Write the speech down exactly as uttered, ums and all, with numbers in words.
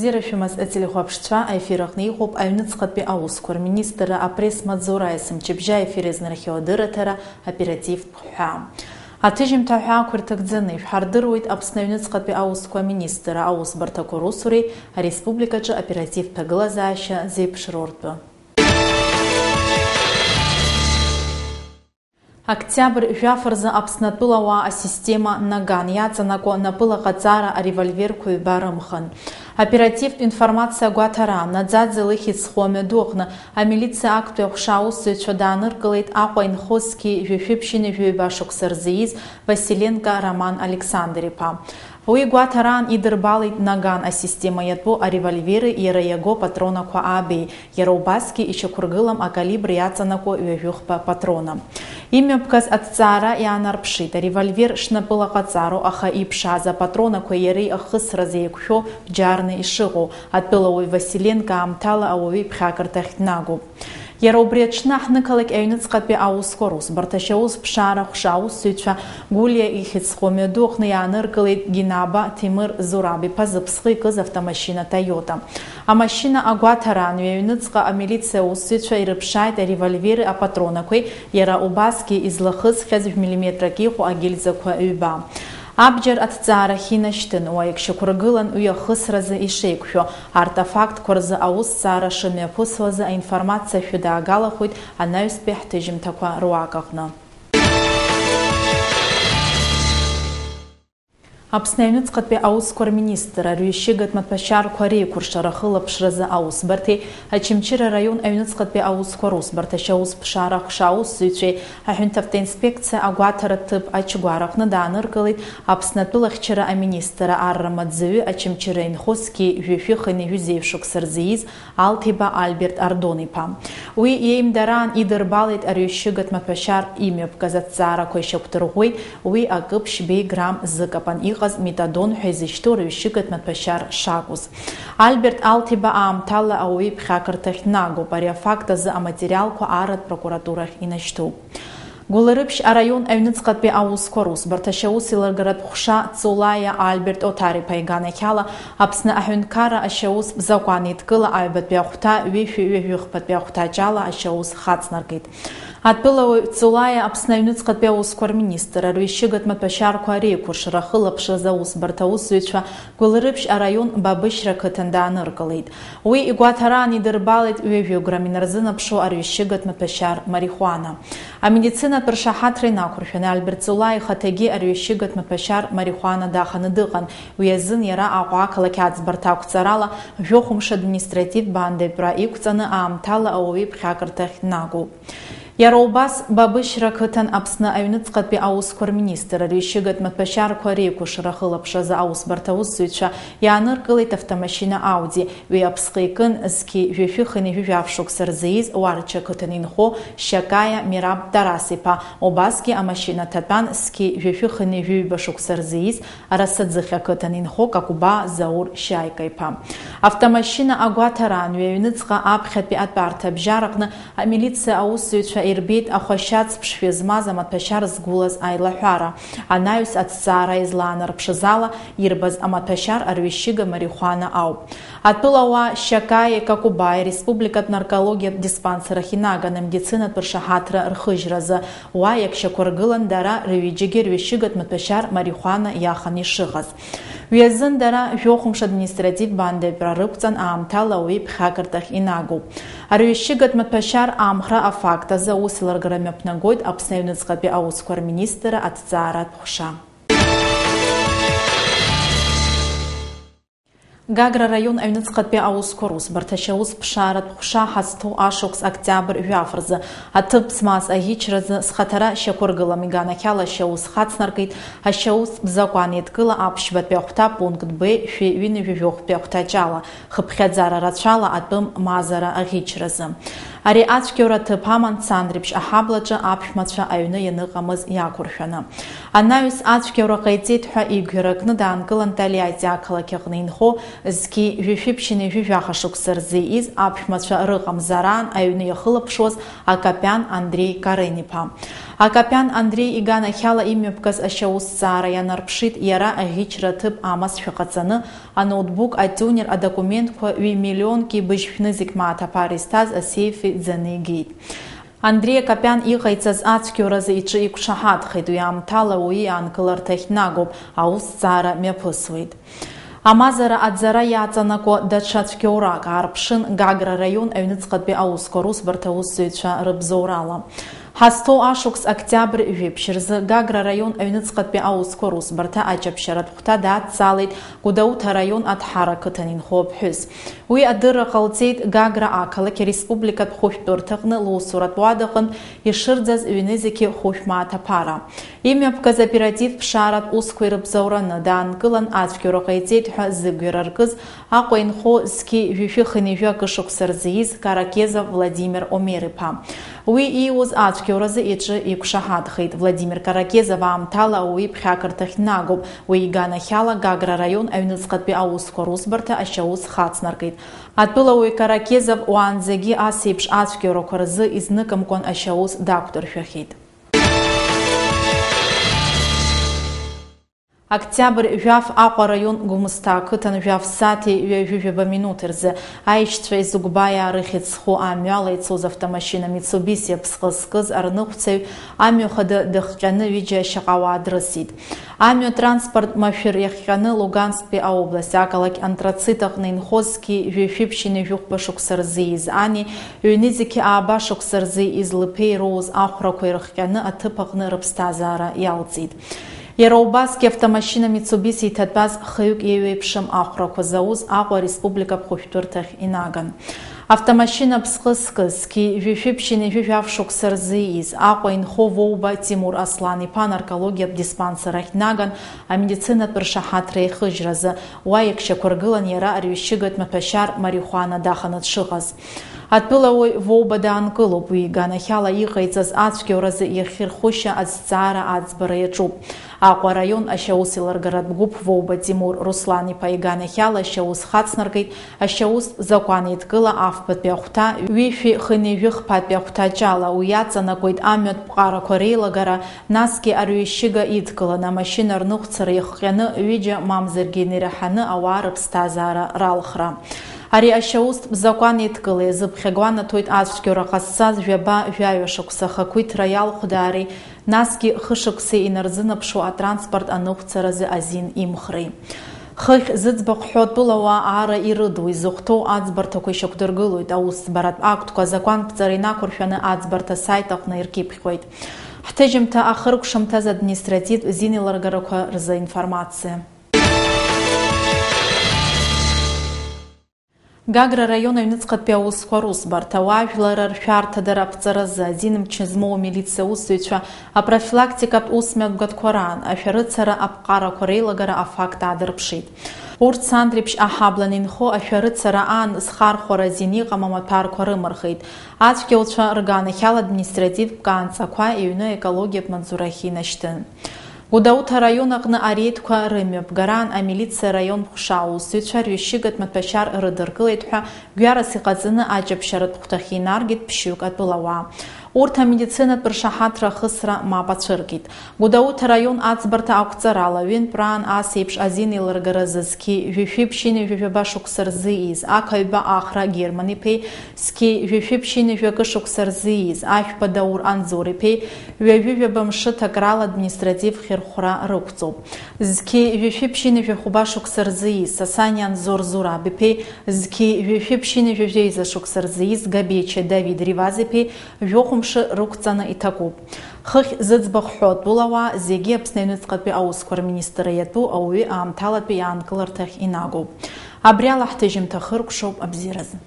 Бзиара шәымаз, ателехәаԥшцәа, аефир аҟны иҟоуп аҩныҵҟатәи аусқәа рминистрра апресс-маҵзура есымчыбжьа аефир иазнархиоу адырраҭара «Оперативтә хҳәаа». Аҭыжьымҭа аҳәаақәа ирҭагӡаны ишәҳардыруеит Аԥсны аҩныҵҟатәи аусқәа аминистрра аусбарҭақәа русуреи ареспубликаҿы аоперативтә ҭагылазаашьа зеиԥшроу ртәы. Октиабр жәаф рзы Аԥсны атәылауаа асистема наган иаҵанакуа напыла ҟаҵара аревольверқәа ҩба рымхын. Оперативтә информациа агәаҭараан, наӡаӡа лыхьӡ зху амҩаду аҟны амилициа актәи аҟәша аусзуҩцәа дааныркылеит Аҟәа инхо зқьи жәшәи ԥшьынҩажәи ҩба шықәса рзы ииз Василенко Роман Александр-иԥа. Уи гәаҭараан идырбалеит наган асистема иатәу аревольвери иара иаго патронақәа аабеи, иара убасгьы ишьақәыргылам акалибр иаҵанакуа ҩажәихәба патрона. Имҩаԥгаз аҭҵаара иаанарԥшит, аревольвер шнапыла ҟаҵароу, аха иԥшааз апатронақәеи иареи ахысразы еиқәшәо бџьарны ишыҟоу, атәылауаҩ Василенко аамҭала ауаҩы иԥхьакырҭахь днагоуп. Иара убри аҽны аҳҭнықалақь аҩныҵҟатәи аусқәа русбарҭа ашьаус ԥшаара аҟәша аусзуҩцәа Гәлиа ихьӡ зху амҩаду аҟны иааныркылеит Гинаба Ҭемыр Зураб-иԥа зыԥсхы икыз автомашьына Toyota. Амашьына агәаҭараан ҩаҩныҵҟа амилициа аусзуҩцәа ирыԥшааит аревольвери апатронақәеи иара убасгьы излахысхьаз жәмиллиметрак иҟоу агильзақәа ҩба. Абџьар аҭҵаарахь инашьҭын, уа иагьшьақәыргылан уи ахысразы ишеиқәшәо. Арҭ афактқәа рзы аусҭҵаара шымҩаԥысуазы аинформациа шәыдаагалахоит анаҩстәи ҳҭыжьымҭақәа руак аҟны. Аԥсны аҩныҵҟатәи аусқәа рминистрра арҩашьыгатә маҭәашьарқәа реикәыршара ахылаԥшразы аусбарҭеи Очамчыра араион аҩныҵҟатәи аусқәа русбарҭа ашьаус ԥшаара аҟәша аусзуҩцәеи аҳәынҭавтоинспекциа агәаҭаратә ҭыԥ Ачгәараҟны дааныркылеит Аԥсны атәылахьчара аминистрра арра маҵзуҩы Очамчыра инхо зқьи жәшәи хынҩажәи зеижә шықәса рзы ииз Алҭиба Альберт Ардон-иԥа. Уи иеимдараан идырбалеит арҩашьыгатә маҭәашьар имҩаԥгаз аҭҵаарақәа ишьақәдырӷәӷәеит уи акы ԥшьбеи грамм зыкапан иҟаз метадон ҳәа изышьҭоу арҩашьыгатә маҭәашьар шакәыз. Альберт Алҭиба аамҭала ауаҩы иԥхьакырҭахь днагоуп. Ари афакт азы аматериалқәа арратә прокуратурахь инашьҭуп. Гәылрыԥшь араион аҩныҵҟатәи аусқәа русбарҭа ашьаус еилыргаратә ҟәша Цолаиа Альберт Отар-иԥа иганахьала Аԥсны аҳәынҭқарра ашьаус закәан еидкыла аҩбатәи ахәҭа ҩышәи ҩажәихԥатәи ахәҭаҷ ала ашьаус хацнаркит. Атәылауаҩ Цолаиа Аԥсны аҩныҵҟатәи аусқәа рминистр арҩашьыгатә маҭәашьарқәа реикәыршара ахылаԥшразы аусбарҭа аусзуҩцәа Гәылрыԥшь араион Бабышьра ақыҭан дааныркылеит. Уи игәаҭараан идырбалеит ҩажәи грамм инарзынаԥшуа арҩашьыгатә маҭәашьар марихуана. Амедицинатә ршаҳаҭра инақәыршәаны Альберт Цолаиа ихаҭагьы арҩашьыгатә маҭәашьар марихуана даханы дыҟан. Уи азын иара Аҟәа ақалақь аӡбарҭа ақәҵарала жәохә мшы административтә баандаҩтәра иқәҵаны аамҭала ауаҩы иԥхьакырҭахь днагоуп. Иара убас Бабышьра ақыҭан Аԥсны аҩныҵҟатәи аусқәа рминистр арҩашьыгатә маҭәашьарқәа реикәыршара ахылаԥшразы аусбарҭа аусзуҩцәа иааныркылеит автомашьына Ауди, уи аԥсҟы икын зқьи жәшәи хынҩажәи жәаф шықәса рзы ииз Уарча ақыҭан инхо Шьакаиа Мераб Тарас-иԥа, убасгьы амашьына ҭатәан зқьи жәшәи хынҩажәи ҩба шықәса рзы ииз Арасаӡыхь ақыҭан инхо Какуба Заур Шьаика-иԥа. Автомашьына агәаҭараан ҩаҩныҵҟа аԥхьатәи атәарҭа абжьараҟны амилициа аусзуҩцәа ирбеит ахәашьац ԥшшәы змаз амаҭәашьар згәылаз аилаҳәара. Анаҩс аҭҵаара излаанарԥшыз ала, ирбаз амаҭәашьар арҩашьыга марихуана ауп. Атәылауаа Шьакаиеи Какубаи ареспубликатә наркологиатә диспансер ахь инаган амедицинатә ршаҳаҭра рхыжьразы, уа иагьшьақәыргылан дара рҩыџьагьы рҩашьыгатә маҭәашьар марихуана иахан ишыҟаз. Уи азын дара жәохә мшы административтә баандаҩтәра рықәҵан аамҭала ауаҩы иԥхьакырҭахь инагоуп. Арҩашьыгатә маҭәашьар аамхра афакт азы аус еилыргара мҩаԥнагоит Аԥсны аҩныҵҟатәи аусқәа рминистрра аҭҵааратә ҟәша. Гагра араион аҩныҵҟатәи аусқәа русбарҭа ашьаус ԥшааратә ҟәша ҳазҭоу ашықәс октиабр жәаф рзы аҭыԥ змаз аӷьычразы зхаҭара шьақәыргылам иганахьала ашьаус хацнаркит ашьаус закәан еидкыла аԥшьбатәи ахәҭа пункт Б шәи ҩынҩажәи жәохәтәи ахәҭаҷала, хыԥхьаӡара рацәала атәым мазара аӷьычразы. Ари ацәгьоура аҭыԥ аман Цандрыԥшь аҳаблаҿы аԥшәмацәа аҩны ианыҟамыз иақәыршәаны. Анаҩс ацәгьоура ҟаиҵеит ҳәа игәра кны даанкылан Тольятти ақалақь аҟны инхо Зқьи жәшәи ԥшьынҩажәи жәаха шықәса рзы ииз аԥшәмацәа рыҟамзараан аҩны иахылаԥшуаз Акапиан Андреи Карен-иԥа. Акапиан Андреи иганахьала имҩаԥгаз ашьаусҭҵаара ианарԥшит, иара аӷьычра аҭыԥ амазшәа ҟаҵаны, аноутбук, атюнер, адокументқәа, ҩ-миллионки быжь шәнызқь мааҭ аԥара изҭаз асеифи ӡаны игеит. Андреи Акапиан иҟаиҵаз ацәгьоуразы иҿы иқәшаҳаҭхеит, уи аамҭала ауаҩы иаанкыларҭахь днагоуп, аусҭҵаара мҩаԥысуеит. Амазара аӡара иаҵанакуа даҽа цәгьоурак аарԥшын Гагра раион аҩныҵҟатәи аусқәа русбарҭа аусзуҩцәа рыбзоурала. Ҳазҭоу ашықәс октиабр жәиԥшь рзы Гагра раион аҩныҵҟатәи аусқәа русбарҭа аҷаԥшьаратә хәҭа дадҵаалеит Гәдоуҭа раион Аҭҳара ақыҭан инхо аԥҳәыс. Уи адырра ҟалҵеит Гагра ақалақь ареспубликатә хәышәтәырҭаҟны лусуратә уадаҟынтә ишырӡаз ҩнызқьи хәышә мааҭ аԥара. Имҩаԥгаз оперативтә ԥшааратә усқәа ирыбзоураны даанкылан, ацәгьоура ҟаиҵеит ҳәа зыгәҩара ркыз Аҟәа инхо зқьи жәшәи хынҩажәи акы шықәса рзы ииз Каракезов Владимир Омер-иԥа. Уи ииуз ацәгьоуразы иҿы иқәшаҳаҭхеит. Владимир Каракезов аамҭала ауаҩы иԥхьакырҭахь днагоуп. Уи иганахьала Гагра раион аҩныҵҟатәи аусқәа русбарҭа ашьаус хацнаркит. Атәылауаҩ Каракезов уаанӡагьы ас еиԥш ацәгьоурақәа рзы изныкымкәан ашьаус дақәдыршәахьеит. Октиабр жәаф Аҟәа раион Гәымсҭа ақыҭан жәаф сааҭи ҩажәи жәаба минуҭ рзы аишьцәа Изыгәбаиаа рыхьӡ зху амҩала ицоз автомашьына Мицубиси аԥсҟы зкыз арныҟәцаҩ амҩа хада дыхҟьаны ҩыџьа ашьаҟауаа дрысит. Амҩа транспорт машәыр иахҟьаны Лугансктәи аобласть ақалақь Антрацит аҟны инхоз зқьи жәшәи ԥшьынҩажәи хәба шықәса рзы ииз ани ҩнызқьи ааба шықәса рзы ииз лыԥеи роуз ахәрақәа ирыхҟьаны аҭыԥ аҟны рыԥсҭазаара иалҵит. Иара убасгьы автомашьына Мицубиси иҭатәаз хҩык еиуеиԥшым ахәрақәа зауз Аҟәа ареспубликатә хәышәтәырҭахь инаган. Автомашьына аԥсҟы зкыз зқьи жәшәи ԥшьынҩажәи жәаф шықәса рзы ииз Аҟәа инхо Воуба Тимур Аслан-иԥа анаркологиатә диспансер ахь днаган амедицинатә ршаҳаҭра еихыжьразы, уа иагьшьақәыргылан иара арҩашьыгатә маҭәашьар марихуана даханы дшыҟаз. Атәылауаҩ Воуба даанкылоуп, уи иганахьала иҟаиҵаз ацәгьоуразы иахьырхәышьа азҵаара аӡбара иаҿуп. Аҟәа араион ашьаус еилыргаратә гәыԥ Воуба Тимур Руслан-иԥа иганахьала ашьаус хацнаркит, ашьаус закәан еидкыла афбатәи ахәҭа, ҩышәи хынҩажәи хԥатәи ахәҭаҷ ала, уи иаҵанакуеит амҩатә ԥҟарақәа реилагара, насгьы арҩашьыга идкыланы амашьына рныҟәцара иахҟьаны, ҩыџьа мамзаргьы инеираҳаны ауаа рыԥсҭазаара ралхра. Ари ашьаустә закәан еидкыла иазыԥхьагуанаҭоит ацәгьоура ҟазҵаз жәаба жәаҩа шықәса ахақәиҭра иалхәдаареи, насгьы хышықәсеи инарзынаԥшуа атранспорт аныҟәцаразы азин имхреи. Хыхь зыӡбахә ҳәо атәылауаа аара ирыду, изыхәҭоу аӡбарҭақәа ишьақәдыргылоит, аусӡбаратә актқәа азакәанԥҵара инақәыршәаны аӡбарҭа асаит аҟны иркьыԥхьуеит. Ҳҭыжьымҭа ахыркәшамҭаз административтә зинеилыргарақәа рзы информациа. Гагра араион аҩныҵҟатәи аусқәа русбарҭа, уаажәларра ршәарҭадара аԥҵаразы азин мчы змоу амилициа аусзуҩцәа апрофилактикатә усмҩаԥгатәқәа раан ашәарыцара аԥҟарақәа реилагара афакт аадырԥшит. Урҭ сандреиԥш аҳаблан инхо ашәарыцара аан зхархәара азин иҟам амаҭәарқәа рымырхит. Ацәгьауцәа рганахьала административтә каанҵақәа иҩны аекологиатә маҵзурахь инашьҭын. Гәдоуҭа араион аҟны ареидқәа рымҩаԥгараан амилициа араион ҟәша аусзуҩцәа рҩышьыгатә маҭәашьар рыдыркылеит ҳәа гәҩарас иҟаҵаны аҷаԥшьаратә хәҭахь инаргеит ԥшьҩык атәылауаа. Урҭ амедицинатә ршаҳаҭра ахысра мап ацәыркит. Гәдоуҭа араион аӡбарҭа ақәҵарала, ҩынтәраан ас еиԥш азин еилыргаразы зқьи жәшәи ԥшьынҩажәи жәаба шықәса рзы ииз Ақаҩба Ахра Герман-иԥеи зқьи жәшәи ԥшьынҩажәи акы шықәса рзы ииз Ашәба Даур Анзор-иԥеи ҩажәи жәаба мшы ҭакрала административ хьырхәра рықәҵоуп. Зқьи жәшәи ԥшьынҩажәи хәба шықәса рзы ииз Сасаниа Анзор Зураб-иԥеи зқьи жәшәи ԥшьынҩажәи жәеиза шықәса рзы ииз Габечиа Давид Риваз-иԥеи жәохә мшы рықәҵаны иҭакуп. Хыхь зыӡбахә ҳәо атәылауаа зегьы Аԥсны аҩныҵҟатәи аусқәа рминистрра иатәу ауаҩы аамҭалатәи иаанкыларҭахь инагоуп. Абри ала ҳҭыжьымҭа хыркәшоуп, абзиаразы.